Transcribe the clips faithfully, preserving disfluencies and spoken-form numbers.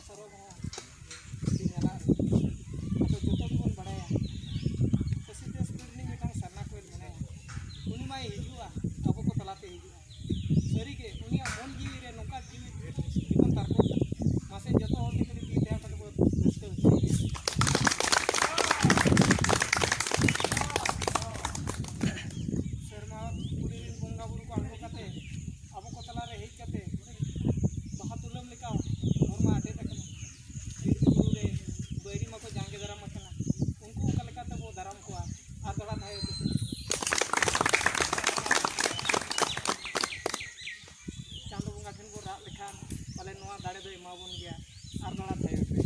ᱯᱚᱨᱚᱵᱽ ᱦᱚᱸ ᱟᱹᱰᱤ ᱢᱟᱨᱟᱝ᱾ ᱟᱫᱚ ᱡᱚᱛᱚ ᱜᱮᱵᱚᱱ ᱵᱟᱲᱟᱭᱟ, ᱠᱟᱹᱥᱤ ᱫᱮᱥ ᱵᱤᱨ ᱨᱤᱱᱤᱡ ᱢᱤᱫᱴᱟᱝ ᱥᱟᱨᱱᱟ ᱠᱚᱭᱮᱞ ᱢᱮᱱᱟᱭᱟ᱾ ᱩᱱᱤ ᱢᱟᱭ ᱦᱤᱡᱩᱜᱼᱟ, ᱟᱵᱚ ᱠᱚ ᱛᱟᱞᱟᱛᱮ ᱦᱤᱡᱩᱜᱼᱟ᱾ ᱥᱟᱹᱨᱤᱜᱮ ᱩᱱᱤᱭᱟᱜ ᱢᱚᱱ ᱡᱤᱣᱤ ᱨᱮ ᱱᱚᱝᱠᱟ ᱡᱤᱣᱤ ᱡᱤᱵᱚᱱ ᱛᱟᱨᱠᱚ ᱠᱟᱱᱟ᱾ ᱢᱟᱥᱮ ᱡᱚᱛᱚ ᱦᱚᱲ ᱛᱮ ᱠᱟᱹᱴᱤᱡ ᱛᱤ ᱛᱮ ᱠᱟᱹᱴᱤᱡ ᱵᱚ ᱨᱟᱹᱥᱠᱟᱹ ᱦᱚᱪᱚᱭᱮᱭᱟ᱾ ᱥᱮᱨᱢᱟ ᱯᱩᱨᱤ ᱨᱮᱱ ᱵᱚᱸᱜᱟ ᱵᱩᱨᱩ ᱠᱚ ᱟᱬᱜᱚ ᱠᱟᱛᱮ ᱟᱵᱚ ᱠᱚ ᱛᱟᱞᱟᱨᱮ ᱦᱮᱡ ᱠᱟᱛᱮ ᱵᱟᱦᱟ ᱛᱩᱞᱟᱹᱢ ᱞᱮᱠᱟ ᱦᱚᱲᱢᱟ ᱟᱴᱮᱫ ᱟᱠᱟᱱᱟ᱾ ᱵᱤᱨ ᱵᱩᱨᱩ ᱨᱮ ᱵᱟᱹᱭᱨᱤ ᱢᱟᱠᱚ ᱡᱟᱸᱜᱮ ᱫᱟᱨᱟᱢ ᱟᱠᱟᱱᱟ, ᱩᱱᱠᱩ ᱚᱠᱟ ᱞᱮᱠᱟ ᱛᱮᱵᱚ ᱫᱟᱨᱟᱢ ᱠᱚᱣᱟ? ᱟᱨ ᱫᱚᱦᱲᱟ ᱫᱷᱟᱭᱚ ᱠᱚ ᱪᱟᱸᱫᱚ ᱵᱚᱸᱜᱟ ᱴᱷᱮᱱ ᱵᱚ ᱨᱟᱜ ᱞᱮᱠᱷᱟᱱ ᱯᱟᱞᱮ ᱱᱚᱣᱟ ᱫᱟᱲᱮ ᱫᱚᱭ ᱮᱢᱟᱵᱚᱱ ᱜᱮᱭᱟ᱾ ᱟᱨ ᱫᱚᱦᱲᱟ ᱫᱷᱟᱭᱚ ᱨᱮ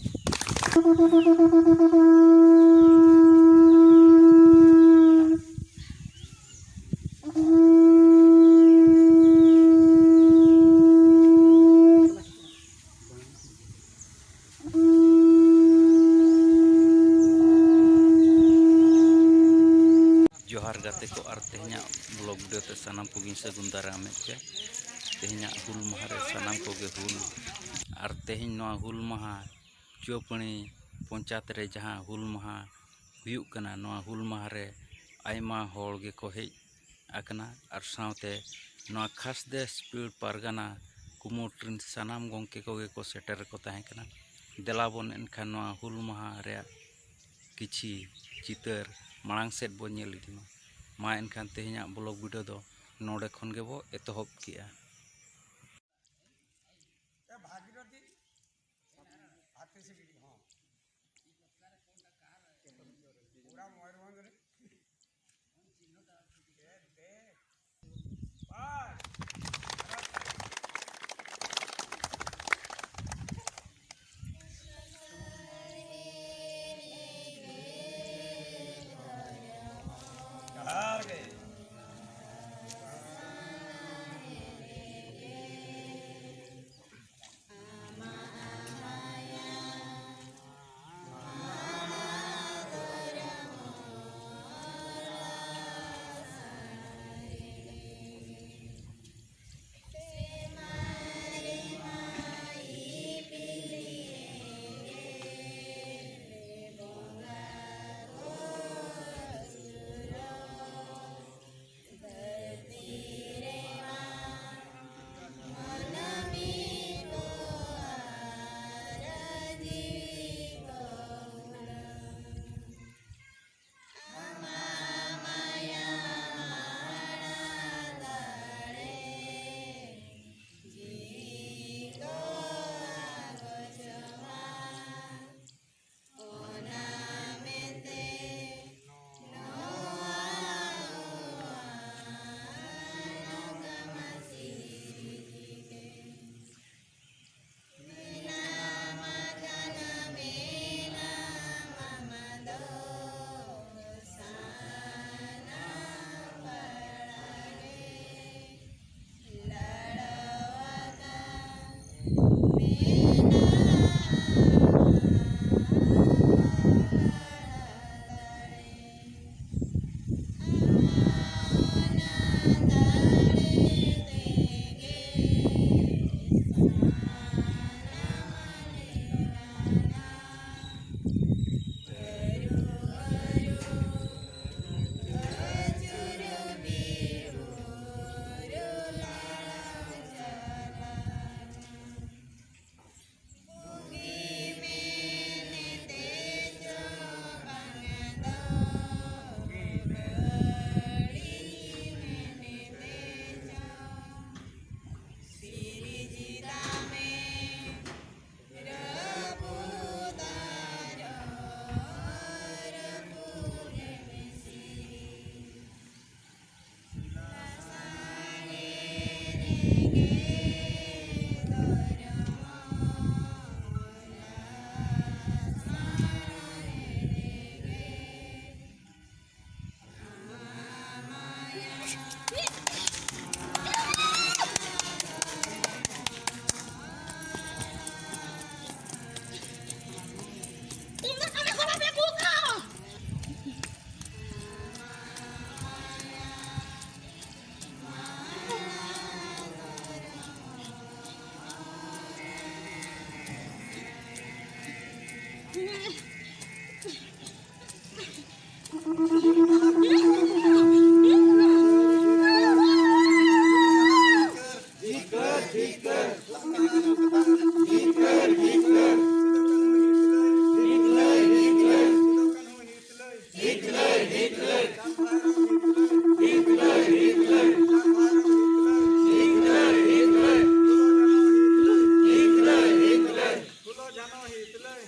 ᱡᱚᱦᱟᱨ ᱜᱟᱛᱮ ᱠᱚ, ᱟᱨ ᱛᱮᱦᱮᱧᱟᱜ ᱵᱞᱚᱜ ᱵᱷᱤᱰᱤᱭᱳ ᱛᱮ ᱥᱟᱱᱟᱢ ᱠᱚᱜᱮᱧ ᱥᱟᱹᱜᱩᱱ ᱫᱟᱨᱟᱢᱮᱫ ᱯᱮ᱾ ᱛᱮᱦᱮᱧᱟᱜ ᱦᱩᱞ ᱢᱟᱦᱟ ᱨᱮ ᱥᱟᱱᱟᱢ ᱠᱚᱜᱮ ᱦᱩᱞ, ᱟᱨ ᱛᱮᱦᱮᱧ ᱱᱚᱣᱟ ᱦᱩᱞ ᱢᱟᱦᱟ ᱪᱩᱣᱟᱹᱯᱟᱹᱲᱤ ᱯᱚᱧᱪᱟᱭᱮᱛ ᱨᱮ ᱡᱟᱦᱟᱸ ᱦᱩᱞ ᱢᱟᱦᱟ ᱦᱩᱭᱩᱜ ᱠᱟᱱᱟ, ᱱᱚᱣᱟ ᱦᱩᱞ ᱢᱟᱦᱟ ᱨᱮ ᱟᱭᱢᱟ ᱦᱚᱲ ᱜᱮᱠᱚ ᱦᱮᱡ ᱟᱠᱟᱱᱟ, ᱟᱨ ᱥᱟᱶᱛᱮ ᱱᱚᱣᱟ ᱠᱷᱟᱥ ᱫᱮᱥ ᱯᱤᱲ ᱯᱟᱨᱜᱟᱱᱟ ᱠᱩᱢᱩᱴ ᱨᱤᱱ ᱥᱟᱱᱟᱢ ᱜᱚᱢᱠᱮ ᱠᱚᱜᱮ ᱠᱚ ᱥᱮᱴᱮᱨ ᱠᱚ ᱛᱟᱦᱮᱸ ᱠᱟᱱᱟ᱾ ᱫᱮᱞᱟ ᱵᱚᱱ ᱮᱱᱠᱷᱟᱱ ᱱᱚᱣᱟ ᱦᱩᱞ ᱢᱟᱦᱟ ᱨᱮᱭᱟᱜ ᱠᱤᱪᱷᱤ ᱪᱤᱛᱟᱹᱨ ᱢᱟᱲᱟᱝ ᱥᱮᱫ ᱵᱚᱱ ᱧᱮᱞ ᱤᱫᱤ ᱢᱟ᱾ ᱢᱟ ᱮᱱᱠᱷᱟᱱ ᱛᱮᱦᱮᱧᱟᱜ ᱵᱞᱚᱜ ᱵᱷᱤᱰᱤᱭᱳ ᱫᱚ ᱱᱚᱰᱮ ᱠᱷᱚᱱ ᱜᱮᱵᱚ ᱮᱛᱚᱦᱚᱵ ᱠᱮᱜᱼᱟ᱾ ᱮ ᱵᱷᱟᱜᱤᱨᱚᱛᱤ, ᱦᱟᱛᱤ ᱥᱤᱵᱤᱞ ᱦᱚᱸ᱾ ᱯᱩᱨᱟ ᱢᱚᱭᱩᱨᱵᱷᱚᱸᱡᱽ ᱨᱮ᱾ ᱮ ᱫᱮ᱾ ᱵᱟᱭ᱾ ᱡᱚᱦᱟᱨ ᱜᱮ᱾ ᱯᱷᱩᱞᱳ ᱡᱷᱟᱱᱳ ᱦᱤᱛ ᱞᱟᱹᱭ᱾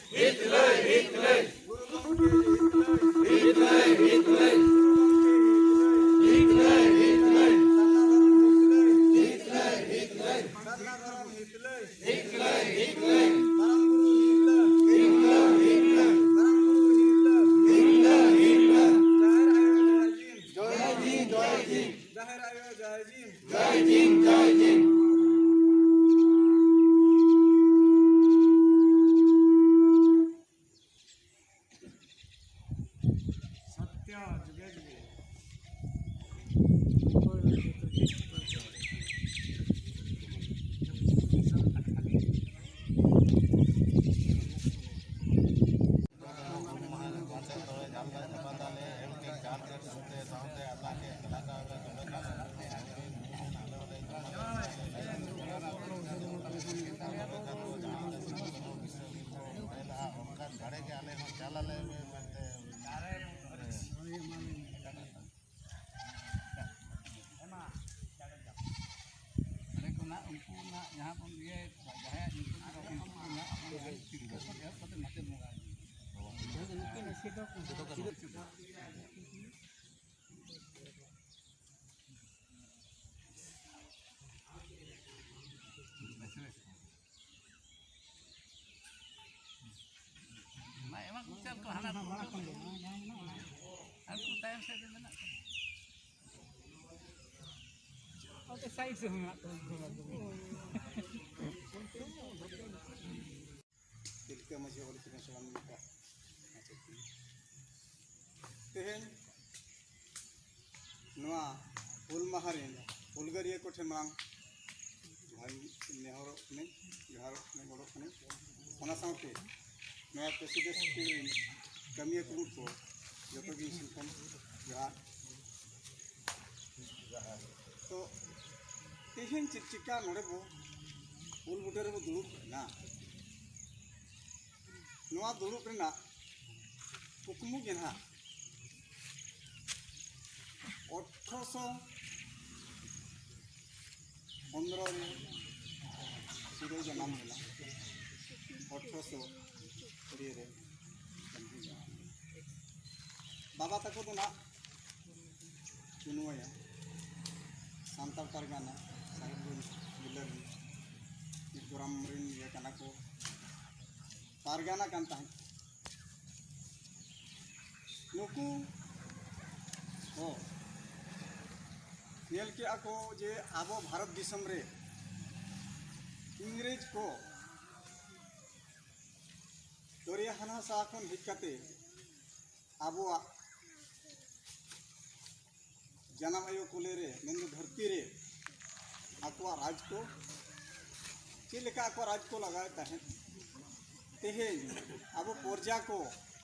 ᱜᱩᱨᱩ ᱜᱚᱢᱠᱮ ᱦᱤᱛ ᱞᱟᱹᱭ᱾ ᱦᱤᱛ ᱞᱟᱹᱭ, ᱦᱤᱛ ᱞᱟᱹᱭ᱾ ᱜᱩᱨᱩ ᱜᱚᱢᱠᱮ ᱦᱤᱛ ᱞᱟᱹᱭ᱾ ᱦᱤᱛ ᱞᱟᱹᱭ, ᱦᱤᱛ ᱞᱟᱹᱭ᱾ ᱥᱟᱨᱱᱟ ᱫᱷᱚᱨᱚᱢ ᱦᱤᱛ ᱞᱟᱹᱭ᱾ ᱦᱤᱛ ᱞᱟᱹᱭ, ᱦᱤᱛ ᱞᱟᱹᱭ᱾ ᱥᱟᱨᱱᱟ ᱫᱷᱚᱨᱚᱢ ᱦᱤᱛ ᱞᱟᱹᱭ᱾ ᱦᱤᱛ ᱞᱟᱹᱭ, ᱦᱤᱛ ᱞᱟᱹᱭ᱾ ᱢᱟᱨᱟᱝ ᱵᱩᱨᱩ ᱦᱤᱛ ᱞᱟᱹᱭ᱾ ᱦᱤᱛ ᱞᱟᱹᱭ, ᱦᱤᱛ ᱞᱟᱹᱭ᱾ ᱢᱟᱨᱟᱝ ᱵᱩᱨᱩ ᱦᱤᱛ ᱞᱟᱹᱭ᱾ ᱦᱤᱛ ᱞᱟᱹᱭ, ᱦᱤᱛ ᱞᱟᱹᱭ᱾ ᱡᱟᱦᱮᱨ ᱟᱭᱳ ᱡᱟᱦᱮᱨ ᱡᱤᱢ᱾ ᱡᱚᱭ ᱡᱤᱢ, ᱡᱚᱭ ᱡᱤᱢ᱾ ᱡᱟᱦᱮᱨ ᱟᱭᱳ ᱡᱟᱦᱮᱨ ᱡᱤᱢ᱾ ᱡᱚᱭ ᱡᱤᱢ, ᱡᱚᱭ ᱡᱤᱢ᱾ ᱥᱚᱛᱭᱚ ᱡᱩᱜᱮ ᱡᱩᱜᱮ᱾ ᱚᱱᱠᱟ ᱫᱟᱲᱮ ᱜᱮ ᱟᱞᱮ ᱦᱚᱸ ᱪᱟᱞ ᱟᱞᱮ ᱢᱮ ᱢᱮᱱᱛᱮ᱾ ᱚᱸᱰᱮ ᱠᱷᱚᱱᱟᱜ ᱩᱱᱠᱩ ᱱᱟᱜ ᱡᱟᱦᱟᱸ ᱵᱚᱱ ᱤᱭᱟᱹ, ᱡᱟᱦᱟᱸᱭᱟᱜ ᱧᱩᱛᱩᱢ ᱛᱮ ᱩᱱᱠᱩ ᱱᱟᱜ ᱮᱦᱚᱵ ᱠᱟᱛᱮ ᱢᱟᱪᱮᱫ ᱵᱚᱸᱜᱟ᱾ ᱚᱱᱟ ᱮᱢᱟ ᱠᱚ ᱪᱟᱞ ᱠᱚ ᱦᱟᱱᱟ ᱠᱚ᱾ ᱟᱨ ᱩᱱᱠᱩ ᱛᱟᱭᱚᱢ ᱥᱮᱫ ᱨᱮ ᱢᱮᱱᱟᱜ ᱠᱚᱣᱟ᱾ ᱚᱱᱛᱮ ᱥᱟᱭᱤᱰ ᱥᱮᱫ ᱦᱚᱸ ᱢᱮᱱᱟᱜ ᱠᱚᱣᱟ᱾ ᱛᱤᱞᱠᱟᱹ ᱢᱟᱹᱡᱷᱤ ᱚᱞ ᱤᱛᱩᱱ ᱟᱥᱲᱟ ᱢᱤᱫᱴᱟᱝ ᱢᱟᱪᱮᱫ ᱠᱟᱱᱟ᱾ ᱛᱮᱦᱮᱧ ᱱᱚᱣᱟ ᱦᱩᱞ ᱢᱟᱦᱟ ᱨᱮᱱ ᱦᱩᱞᱜᱟᱹᱨᱤᱭᱟᱹ ᱠᱚ ᱴᱷᱮᱱ ᱢᱟᱲᱟᱝ ᱡᱚᱦᱟᱨ ᱱᱮᱦᱚᱨᱚᱜ ᱠᱟᱹᱱᱟᱹᱧ, ᱡᱚᱦᱟᱨᱚᱜ ᱠᱟᱹᱱᱟᱹᱧ, ᱜᱚᱰᱚᱜ ᱠᱟᱹᱱᱟᱹᱧ᱾ ᱚᱱᱟ ᱥᱟᱶᱛᱮ ᱱᱚᱣᱟ ᱯᱨᱮᱥᱤᱰᱮᱱᱥᱤ ᱨᱮᱱ ᱠᱟᱹᱢᱤᱭᱟᱹ ᱠᱚ ᱡᱚᱛᱚ ᱜᱮ ᱤᱧ ᱥᱮᱱ ᱠᱷᱚᱱ ᱡᱚᱦᱟᱨ᱾ ᱛᱚ ᱛᱮᱦᱮᱧ ᱪᱮᱫ ᱪᱤᱠᱟ ᱱᱚᱰᱮ ᱵᱚ ᱩᱞ ᱵᱩᱴᱟᱹ ᱨᱮᱵᱚ ᱫᱩᱲᱩᱵ ᱮᱱᱟ? ᱱᱚᱣᱟ ᱫᱩᱲᱩᱵ ᱨᱮᱱᱟᱜ ᱠᱩᱠᱢᱩ ᱜᱮ ᱱᱟᱦᱟᱜ ᱟᱴᱷᱨᱚᱥᱚ ᱯᱚᱱᱨᱚ ᱨᱮ ᱥᱤᱫᱩ ᱡᱟᱱᱟᱢ ᱞᱮᱱᱟ, ᱟᱴᱷᱨᱚᱥᱚ ᱠᱩᱲᱤ ᱨᱮ ᱡᱟᱱᱟᱢ ᱞᱮᱱᱟ᱾ ᱵᱟᱵᱟ ᱛᱟᱠᱚ ᱫᱚ ᱱᱟᱜ ᱪᱩᱱᱩᱣᱟᱹᱭᱟ ᱥᱟᱱᱛᱟᱲ ᱯᱟᱨᱜᱟᱱᱟ ᱥᱟᱦᱮᱵᱽᱜᱚᱸᱡᱽ ᱡᱮᱞᱟ ᱨᱮᱱ ᱢᱤᱫ ᱜᱚᱨᱟᱢ ᱨᱮᱱ ᱤᱭᱟᱹ ᱠᱟᱱᱟ ᱠᱚ, ᱯᱟᱨᱜᱟᱱᱟ ᱠᱟᱱ ᱛᱟᱦᱮᱸᱫ᱾ ᱱᱩᱠᱩ ᱦᱚᱸ ᱧᱮᱞ ᱠᱮᱜᱼᱟ ᱠᱚ ᱡᱮ ᱟᱵᱚ ᱵᱷᱟᱨᱚᱛ ᱫᱤᱥᱚᱢ ᱨᱮ ᱤᱝᱨᱮᱡᱽ ᱠᱚ ᱫᱚᱨᱭᱟ ᱦᱟᱱᱟ ᱥᱟᱦᱟ ᱠᱷᱚᱱ ᱦᱮᱡ ᱠᱟᱛᱮ ᱟᱵᱚᱣᱟᱜ ᱡᱟᱱᱟᱢ ᱟᱭᱳ ᱠᱚᱞᱮ ᱨᱮ, ᱢᱮᱱᱫᱚ ᱫᱷᱟᱹᱨᱛᱤ ᱨᱮ ᱟᱠᱚᱣᱟᱜ ᱨᱟᱡᱽ ᱠᱚ, ᱪᱮᱫ ᱞᱮᱠᱟ ᱟᱠᱚᱣᱟᱜ ᱨᱟᱡᱽ ᱠᱚ ᱞᱟᱜᱟᱣᱮᱫ ᱛᱟᱦᱮᱸᱫ᱾ ᱛᱮᱦᱮᱧ ᱟᱵᱚ ᱯᱨᱚᱡᱟ ᱠᱚ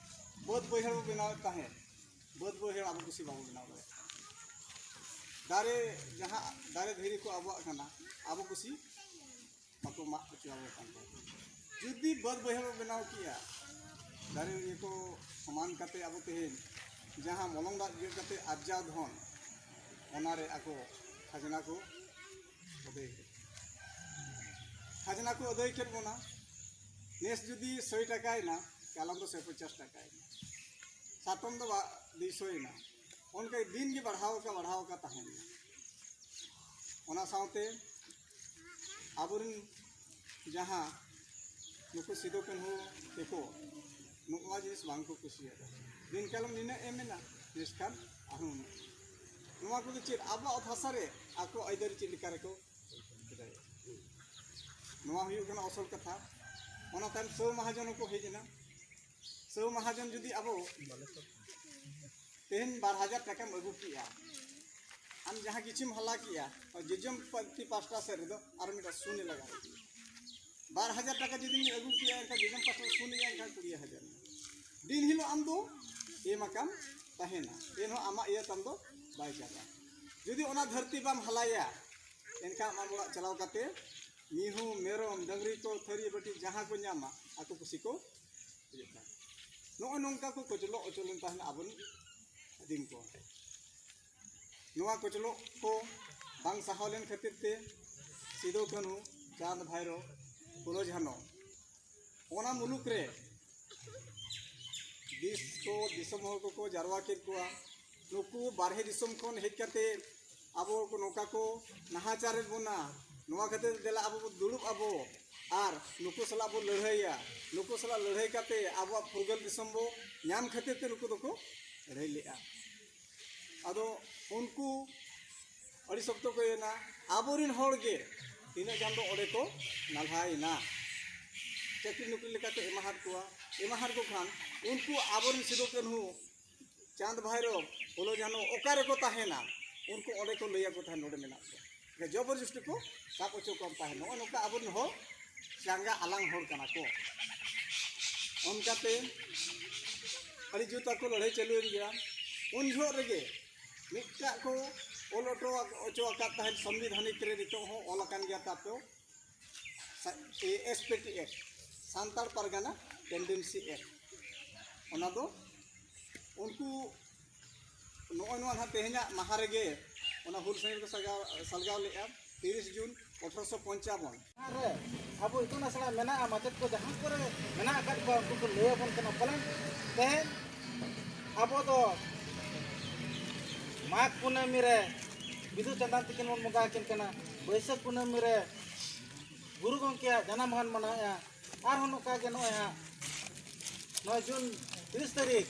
ᱵᱟᱹᱫᱽ ᱵᱟᱹᱭᱦᱟᱹᱲ ᱵᱚ ᱵᱮᱱᱟᱣᱮᱫ ᱛᱟᱦᱮᱸᱫ, ᱵᱟᱹᱫᱽ ᱵᱟᱹᱭᱦᱟᱹᱲ ᱟᱵᱚ ᱠᱩᱥᱤ ᱵᱟᱵᱚ ᱵᱮᱱᱟᱣ ᱫᱟᱲᱮᱭᱟᱜ ᱠᱟᱱᱟ᱾ ᱫᱟᱨᱮ, ᱡᱟᱦᱟᱸ ᱫᱟᱨᱮ ᱫᱷᱤᱨᱤ ᱠᱚ ᱟᱵᱚᱣᱟᱜ ᱠᱟᱱᱟ, ᱟᱵᱚ ᱠᱩᱥᱤ ᱵᱟᱠᱚ ᱢᱟᱜ ᱦᱚᱪᱚ ᱟᱵᱚ ᱠᱟᱱ ᱛᱟᱦᱮᱸᱫ᱾ ᱡᱩᱫᱤ ᱵᱟᱹᱫᱽ ᱵᱟᱹᱭᱦᱟᱹᱲ ᱵᱚ ᱵᱮᱱᱟᱣ ᱠᱮᱭᱟ, ᱫᱟᱨᱮ ᱤᱭᱟᱹ ᱠᱚ ᱥᱚᱢᱟᱱ ᱠᱟᱛᱮ ᱟᱵᱚ ᱛᱮᱦᱮᱧ ᱡᱟᱦᱟᱸ ᱢᱚᱞᱚᱝ ᱫᱟᱜ ᱜᱮᱫ ᱠᱟᱛᱮ ᱟᱨᱡᱟᱣ ᱫᱷᱚᱱ, ᱚᱱᱟᱨᱮ ᱟᱠᱚ ᱠᱷᱟᱡᱽᱱᱟ ᱠᱚ ᱟᱹᱫᱟᱹᱭ ᱠᱮᱫ᱾ ᱠᱷᱟᱡᱽᱱᱟ ᱠᱚ ᱟᱹᱫᱟᱹᱭ ᱠᱮᱫ ᱵᱚᱱᱟ᱾ ᱱᱮᱥ ᱡᱩᱫᱤ ᱥᱚᱭ ᱴᱟᱠᱟᱭᱮᱱᱟ, ᱠᱟᱞᱚᱢ ᱫᱚ ᱥᱚᱭ ᱯᱚᱧᱪᱟᱥ ᱴᱟᱠᱟᱭᱮᱱᱟ, ᱥᱟᱛᱚᱢ ᱫᱚ ᱵᱟ-, ᱫᱩᱭᱥᱚᱭᱮᱱᱟ᱾ ᱚᱱᱠᱟ ᱫᱤᱱ ᱜᱮ ᱵᱟᱲᱦᱟᱣ ᱟᱠᱟ, ᱵᱟᱲᱦᱟᱣ ᱟᱠᱟ ᱛᱟᱦᱮᱸᱭᱮᱱᱟ᱾ ᱚᱱᱟ ᱥᱟᱶᱛᱮ ᱟᱵᱚᱨᱮᱱ ᱡᱟᱦᱟᱸ ᱱᱩᱠᱩ ᱥᱤᱫᱩ ᱠᱟᱹᱱᱦᱩ ᱛᱮᱠᱚ ᱱᱚᱜᱼᱟ ᱡᱤᱱᱤᱥ ᱵᱟᱝ ᱠᱚ ᱠᱩᱥᱤᱭᱟᱜᱼᱟ᱾ ᱫᱤᱱ ᱠᱟᱞᱚᱢ ᱱᱤᱱᱟᱹᱜ ᱮᱢ ᱢᱮᱱᱟ, ᱱᱮᱥ ᱠᱷᱟᱱ ᱟᱨᱦᱚᱸ ᱩᱱᱟᱹᱜ᱾ ᱱᱚᱣᱟ ᱠᱚᱫᱚ ᱪᱮᱫ ᱟᱵᱚᱣᱟᱜ ᱚᱛ ᱦᱟᱥᱟ ᱨᱮ ᱟᱠᱚ ᱟᱹᱭᱫᱟᱹᱨᱤ ᱪᱮᱫ ᱞᱮᱠᱟ ᱨᱮᱠᱚ ᱠᱮᱫᱟᱭ? ᱱᱚᱣᱟ ᱦᱩᱭᱩᱜ ᱠᱟᱱᱟ ᱟᱥᱚᱞ ᱠᱟᱛᱷᱟ᱾ ᱚᱱᱟ ᱛᱟᱭᱚᱢ ᱥᱟᱹᱣ ᱢᱟᱦᱟᱡᱚᱱ ᱦᱚᱸᱠᱚ ᱦᱮᱡ ᱮᱱᱟ᱾ ᱥᱟᱹᱣ ᱢᱟᱦᱟᱡᱚᱱ ᱡᱩᱫᱤ ᱟᱵᱚ ᱛᱮᱦᱮᱧ ᱵᱟᱨ ᱦᱟᱡᱟᱨ ᱴᱟᱠᱟᱢ ᱟᱹᱜᱩ ᱠᱮᱜᱼᱟ, ᱟᱢ ᱡᱟᱦᱟᱸ ᱠᱤᱪᱷᱩᱢ ᱦᱟᱞᱟ ᱠᱮᱜᱼᱟ, ᱡᱚᱡᱚᱢ ᱯᱟᱹᱛᱤ ᱯᱟᱥᱴᱟ ᱥᱮᱫ ᱨᱮᱫᱚ ᱟᱨ ᱢᱤᱫᱴᱟᱝ ᱥᱩᱱ ᱞᱟᱜᱟᱣ ᱠᱮᱜᱼᱟ᱾ ᱵᱟᱨ ᱦᱟᱡᱟᱨ ᱴᱟᱠᱟ ᱡᱩᱫᱤᱢ ᱟᱹᱜᱩ ᱠᱮᱭᱟ, ᱮᱱᱠᱷᱟᱱ ᱡᱚᱡᱚᱢ ᱯᱟᱥᱴᱟ ᱥᱩᱱ ᱮᱭᱟ, ᱮᱱᱠᱷᱟᱱ ᱠᱩᱲᱤ ᱦᱟᱡᱟᱨ ᱮᱱᱟ᱾ ᱫᱤᱱ ᱦᱤᱞᱳᱜ ᱟᱢ ᱫᱚ ᱮᱢ ᱟᱠᱟᱢ ᱛᱟᱦᱮᱱᱟ, ᱮᱱᱦᱚᱸ ᱟᱢᱟᱜ ᱤᱭᱟᱹ ᱛᱟᱢ ᱫᱚ ᱵᱟᱭ ᱪᱟᱵᱟᱜᱼᱟ᱾ ᱡᱩᱫᱤ ᱚᱱᱟ ᱫᱷᱟᱹᱨᱛᱤ ᱵᱟᱢ ᱦᱟᱞᱟᱭᱟ, ᱮᱱᱠᱷᱟᱱ ᱟᱢᱟᱜ ᱚᱲᱟᱜ ᱪᱟᱞᱟᱣ ᱠᱟᱛᱮ ᱢᱤᱦᱩ, ᱢᱮᱨᱚᱢ, ᱰᱟᱹᱝᱨᱤ ᱠᱚ, ᱛᱷᱟᱹᱨᱤ, ᱵᱟᱹᱴᱤ ᱡᱟᱦᱟᱸ ᱠᱚ ᱧᱟᱢᱟ, ᱟᱠᱚ ᱠᱩᱥᱤ ᱠᱚ ᱦᱩᱭᱩᱜ ᱠᱟᱱᱟ᱾ ᱱᱚᱜᱼᱚᱭ ᱱᱚᱝᱠᱟ ᱠᱚ ᱠᱚᱪᱞᱚᱜ ᱦᱚᱪᱚ ᱞᱮᱱ ᱛᱟᱦᱮᱱᱟ ᱟᱵᱚᱨᱮᱱ ᱟᱹᱫᱤᱢ ᱠᱚ᱾ ᱱᱚᱣᱟ ᱠᱚᱪᱞᱚᱜ ᱠᱚ ᱵᱟᱝ ᱥᱟᱦᱟᱣ ᱞᱮᱱ ᱠᱷᱟᱹᱛᱤᱨ ᱛᱮ ᱥᱤᱫᱩ, ᱠᱟᱹᱱᱦᱩ, ᱪᱟᱸᱫᱽ, ᱵᱷᱟᱭᱨᱳ, ᱯᱷᱩᱞᱳ, ᱡᱷᱟᱱᱚ, ᱚᱱᱟ ᱢᱩᱞᱩᱠ ᱨᱮ ᱫᱤᱥ ᱠᱚ, ᱫᱤᱥᱚᱢ ᱦᱚᱲ ᱠᱚᱠᱚ ᱡᱟᱨᱣᱟ ᱠᱮᱫ ᱠᱚᱣᱟ᱾ ᱱᱩᱠᱩ ᱵᱟᱨᱦᱮ ᱫᱤᱥᱚᱢ ᱠᱷᱚᱱ ᱦᱮᱡ ᱠᱟᱛᱮ ᱟᱵᱚ ᱠᱚ ᱱᱚᱝᱠᱟ ᱠᱚ ᱱᱟᱦᱟᱪᱟᱨᱮᱫ ᱵᱚᱱᱟ, ᱱᱚᱣᱟ ᱠᱷᱟᱹᱛᱤᱨ ᱫᱮᱞᱟ ᱟᱵᱚ ᱵᱚ ᱫᱩᱲᱩᱵ ᱟᱵᱚ ᱟᱨ ᱱᱩᱠᱩ ᱥᱟᱞᱟᱜ ᱵᱚ ᱞᱟᱹᱲᱦᱟᱹᱭᱟ᱾ ᱱᱩᱠᱩ ᱥᱟᱞᱟᱜ ᱞᱟᱹᱲᱦᱟᱹᱭ ᱠᱟᱛᱮ ᱟᱵᱚᱣᱟᱜ ᱯᱷᱩᱨᱜᱟᱹᱞ ᱫᱤᱥᱚᱢ ᱵᱚ ᱧᱟᱢ ᱠᱷᱟᱹᱛᱤᱨ ᱛᱮ ᱱᱩᱠᱩ ᱫᱚᱠᱚ ᱞᱟᱹᱲᱦᱟᱹᱭ ᱞᱮᱫᱼᱟ᱾ ᱟᱫᱚ ᱩᱱᱠᱩ ᱟᱹᱰᱤ ᱥᱚᱠᱛᱚ ᱠᱚ ᱤᱭᱟᱹᱭᱮᱱᱟ᱾ ᱟᱵᱚᱨᱮᱱ ᱦᱚᱲ ᱜᱮ ᱛᱤᱱᱟᱹᱜ ᱜᱟᱱ ᱫᱚ ᱚᱸᱰᱮ ᱠᱚ ᱱᱟᱞᱦᱟᱭᱮᱱᱟ, ᱪᱟᱹᱠᱨᱤ ᱱᱚᱠᱨᱤ ᱞᱮᱠᱟ ᱠᱚ ᱮᱢᱟᱦᱟᱫ ᱠᱚᱣᱟ᱾ ᱮᱢᱟᱦᱟᱫ ᱠᱚ ᱠᱷᱟᱱ ᱩᱱᱠᱩ ᱟᱵᱚᱨᱮᱱ ᱥᱤᱫᱩ, ᱠᱟᱹᱱᱦᱩ, ᱪᱟᱸᱫᱽ, ᱵᱷᱟᱭᱨᱳ, ᱯᱷᱩᱞᱳ, ᱡᱷᱟᱱᱳ ᱚᱠᱟ ᱨᱮᱠᱚ ᱛᱟᱦᱮᱱᱟ? ᱩᱱᱠᱩ ᱚᱸᱰᱮ ᱠᱚ ᱞᱟᱹᱭᱟᱠᱚ ᱛᱟᱦᱮᱸᱫ, ᱱᱚᱰᱮ ᱢᱮᱱᱟᱜ ᱠᱚᱣᱟ᱾ ᱡᱚᱵᱚᱨ ᱡᱚᱥᱛᱤ ᱠᱚ ᱥᱟᱵ ᱦᱚᱪᱚ ᱠᱚᱣᱟ ᱛᱟᱦᱮᱸᱫ᱾ ᱱᱚᱜᱼᱚ ᱱᱚᱝᱠᱟ ᱟᱵᱚᱨᱮᱱ ᱦᱚᱲ ᱪᱟᱸᱜᱟ ᱟᱞᱟᱝ ᱦᱚᱲ ᱠᱟᱱᱟ ᱠᱚ᱾ ᱚᱱᱠᱟᱛᱮ ᱟᱹᱰᱤ ᱡᱳᱨ ᱛᱟᱠᱚ ᱞᱟᱹᱲᱦᱟᱹᱭ ᱪᱟᱹᱞᱩᱭᱮᱱ ᱜᱮᱭᱟ᱾ ᱩᱱ ᱡᱚᱦᱚᱜ ᱨᱮᱜᱮ ᱢᱤᱫᱴᱟᱜ ᱠᱚ ᱚᱞ ᱦᱚᱴᱚ ᱦᱚᱪᱚ ᱟᱠᱟᱫ ᱛᱟᱦᱮᱸᱫ, ᱥᱚᱝᱵᱤᱫᱷᱟᱱᱤᱠ ᱨᱮ ᱱᱤᱛᱚᱜ ᱦᱚᱸ ᱚᱞ ᱟᱠᱟᱱ ᱜᱮᱭᱟ ᱛᱟᱯᱮ, S P T act, Santal Pargana tenancy act. ᱚᱱᱟ ᱫᱚ ᱩᱱᱠᱩ ᱱᱚᱜᱼᱚᱭ ᱱᱚᱣᱟ ᱱᱟᱦᱟᱜ ᱛᱮᱦᱮᱧᱟᱜ ᱢᱟᱦᱟ ᱨᱮᱜᱮ ᱚᱱᱟ ᱦᱩᱞ ᱥᱟᱹᱭ ᱠᱚ ᱥᱟᱡᱟᱣ, ᱥᱟᱞᱜᱟᱣ ᱞᱮᱫᱼᱟ, ᱛᱤᱨᱤᱥ ᱡᱩᱱ ᱟᱴᱷᱨᱚᱥᱚ ᱯᱚᱧᱪᱟᱵᱚᱱ᱾ ᱨᱮ ᱟᱵᱚ ᱤᱛᱩᱱ ᱟᱥᱲᱟ ᱢᱮᱱᱟᱜᱼᱟ, ᱢᱟᱪᱮᱫ ᱠᱚ ᱡᱟᱦᱟᱸ ᱠᱚᱨᱮ ᱢᱮᱱᱟᱜ ᱟᱠᱟᱫ ᱠᱚᱣᱟ, ᱩᱱᱠᱩ ᱠᱚ ᱞᱟᱹᱭ ᱟᱵᱚᱱ ᱠᱟᱱᱟ᱾ ᱯᱟᱞᱮᱱ ᱛᱮᱦᱮᱧ ᱟᱵᱚ ᱫᱚ ᱢᱟᱜᱽ ᱠᱩᱱᱟᱹᱢᱤ ᱨᱮ ᱵᱤᱫᱩ ᱪᱟᱸᱫᱟᱱ ᱛᱤᱠᱤᱱ ᱵᱚᱱ ᱵᱚᱸᱜᱟ ᱟᱹᱠᱤᱱ ᱠᱟᱱᱟ, ᱵᱟᱹᱭᱥᱟᱹᱠᱷ ᱠᱩᱱᱟᱹᱢᱤ ᱨᱮ ᱜᱩᱨᱩ ᱜᱚᱢᱠᱮᱭᱟᱜ ᱡᱟᱱᱟᱢ ᱢᱟᱦᱟᱱ ᱢᱟᱱᱟᱣᱮᱫᱼᱟ᱾ ᱟᱨᱦᱚᱸ ᱱᱚᱝᱠᱟ ᱜᱮ ᱱᱚᱜᱼᱚᱭ ᱦᱟᱸᱜ ᱱᱚᱜᱼᱚᱭ ᱡᱩᱱ ᱛᱤᱨᱤᱥ ᱛᱟᱹᱨᱤᱠᱷ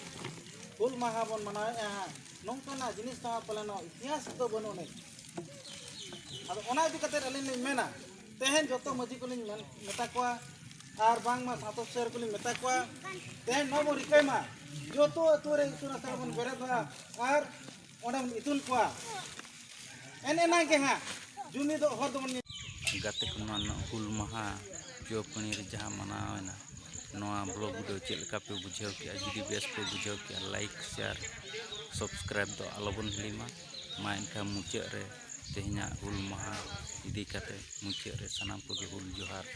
ᱦᱩᱞ ᱢᱟᱦᱟ ᱵᱚᱱ ᱢᱟᱱᱟᱣᱮᱫᱼᱟ ᱦᱟᱸᱜ᱾ ᱱᱚᱝᱠᱟᱱᱟᱜ ᱡᱤᱱᱤᱥ ᱫᱚ ᱦᱟᱸᱜ ᱯᱟᱞᱮᱱ ᱤᱛᱤᱦᱟᱥ ᱨᱮᱫᱚ ᱵᱟᱹᱱᱩᱜ ᱟᱹᱱᱤᱡ᱾ ᱟᱫᱚ ᱚᱱᱟ ᱤᱫᱤ ᱠᱟᱛᱮ ᱟᱹᱞᱤᱧ ᱞᱤᱧ ᱢᱮᱱᱟ, ᱛᱮᱦᱮᱧ ᱡᱚᱛᱚ ᱢᱟᱹᱡᱷᱤ ᱠᱚᱞᱤᱧ ᱢᱮᱱ ᱢᱮᱛᱟ ᱠᱚᱣᱟ, ᱟᱨ ᱵᱟᱝᱢᱟ ᱥᱟᱶᱛᱟ ᱥᱩᱥᱟᱹᱨ ᱠᱚᱞᱤᱧ ᱢᱮᱛᱟ ᱠᱚᱣᱟ, ᱛᱮᱦᱮᱧ ᱱᱚᱣᱟ ᱵᱚᱱ ᱨᱤᱠᱟᱹᱭ ᱢᱟ, ᱡᱚᱛᱚ ᱟᱹᱛᱩ ᱨᱮ ᱤᱛᱩᱱ ᱟᱥᱲᱟ ᱵᱚᱱ ᱵᱮᱨᱮᱫᱟ ᱟᱨ ᱚᱸᱰᱮ ᱵᱚᱱ ᱤᱛᱩᱱ ᱠᱚᱣᱟ᱾ ᱮᱱ ᱮᱱᱟᱝ ᱜᱮ ᱦᱟᱸᱜ ᱡᱩᱢᱤᱫᱚᱜ ᱦᱚᱨ ᱫᱚᱵᱚᱱ ᱜᱟᱛᱮ ᱠᱚ ᱢᱟ ᱱᱚᱣᱟ ᱦᱩᱞ ᱢᱟᱦᱟ ᱡᱚ ᱯᱟᱹᱱᱤᱨ ᱡᱟᱦᱟᱸ ᱢᱟᱱᱟᱣ ᱮᱱᱟ, ᱱᱚᱣᱟ vlog video ᱪᱮᱫ ᱞᱮᱠᱟ ᱯᱮ ᱵᱩᱡᱷᱟᱹᱣ ᱠᱮᱜᱼᱟ? ᱡᱩᱫᱤ ᱵᱮᱥ ᱯᱮ ᱵᱩᱡᱷᱟᱹᱣ ᱠᱮᱜᱼᱟ, like, share, subscribe ᱫᱚ ᱟᱞᱚᱵᱚᱱ ᱦᱤᱲᱤᱧ ᱢᱟ᱾ ᱢᱟ ᱮᱱᱠᱷᱟᱱ ᱢᱩᱪᱟᱹᱫ ᱨᱮ ᱛᱮᱦᱮᱧᱟᱜ ᱦᱩᱞ ᱢᱟᱦᱟ ᱤᱫᱤ ᱠᱟᱛᱮ ᱢᱩᱪᱟᱹᱫ ᱨᱮ ᱥᱟᱱᱟᱢ ᱠᱚᱜᱮ ᱦᱩᱞ ᱡᱚᱦᱟᱨ᱾